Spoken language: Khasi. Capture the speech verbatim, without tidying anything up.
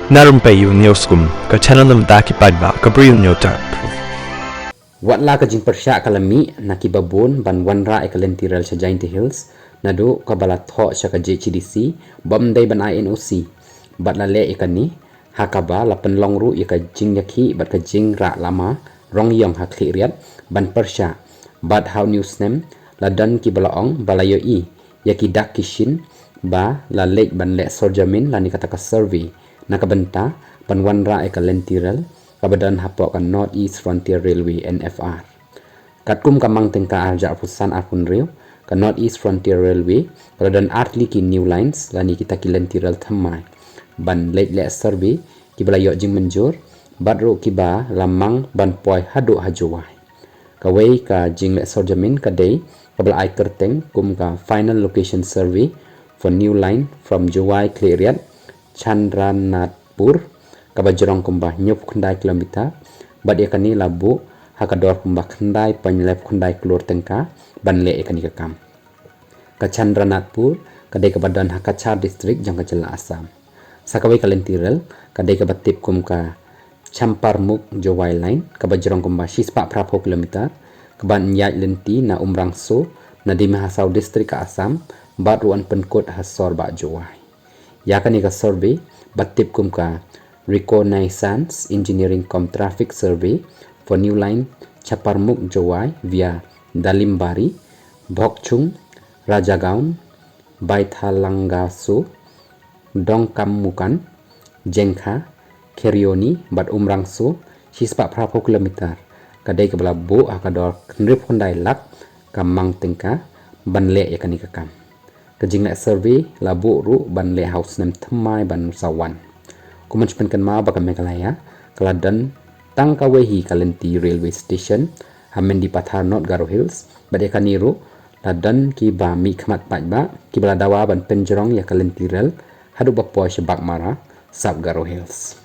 Na Rympei U News kum ka channel na bynta ki paidbah ka Bri U News Tap. Wat la ka jingpyrshah ka la mih na ki babun ban wanrah ïa ka lynti rel sha Jaintia Hills, naduh kaba la thoh sha ka J H A D C bym dei ban ai N O C, bad la leh ïa kane ha kaba la pynlong ruh ïa ka jingïakhih bad ka jingrah lama Rongïong ha Khliehriat ban pyrshah. Bad ha une u snem la don kiba la ong ba la ïohi ïa ki dak ki shin ba la leit ban leh sorjamin lane kata ka survey na ka bynta ban wanrah ïa ka lynti rel kaba don hapoh ka North East Frontier Railway, N F R. Katkum ka mang tyngka arhajar arphew san arphew hynriew, ka North East Frontier Railway ka la don artylli ki new lines lane kita ki lynti rel thymmai ban leit leh survey kiba la ïoh jingmynjur bad ruh kiba la mang ban poi haduh ha Jowai. Kawei ka jingleh sorjamin ka dei kaba la ai kyrteng kum ka Final Location Survey for New Line from Jowai Khliehriat Chandranathpur, kaba jrong kumba hynñiewphew khyndai kilometer, bad ïa kane la buh ha ka dor kumba khyndai point lai phew khyndai klur tyngka ban leh ïa kane ka kam. Ka Chandranathpur ka dei kaba don ha Cachar District jong ka jylla Assam. Sa kawei ka lynti rel ka dei kaba tip kum ka Champarmukh Jowai Line, kaba jrong kumba shispah phra phew kilometer, kaban ïaid lynti na Umrangso, na Dima Hasao District ka Assam, bad ruh yn pynkut ha sor bah Jowai. Ïa kane ka survey ba tip kum ka Reconnaissance Engineering cum Traffic Survey for New Line Champarmukh Jowai via Dalimbari, Bhokchung, Rajagaon, Baithalangaso, Dongkamukam, Jengkha, Khereoni bad Umrangso, shispah phra phew kilometer, ka dei kaba la buh ha ka dor hynriewphew khyndai lak ka mang tyngka ban leh ïa kane ka kam. Ka jingleh survey la buh ruh ban leh ha u snem thymmai ban sa wan. Kum ban pynkynmaw ba ka Meghalaya ka la don tang kawei hi ka lynti railway station ha Mendipathar, North Garo Hills, bad ïa kane ruh la don kiba mihkhmat paidbah kiba la dawa ban pynjrong ïa ka lynti rel haduh ba poi sha Baghmara, South Garo Hills.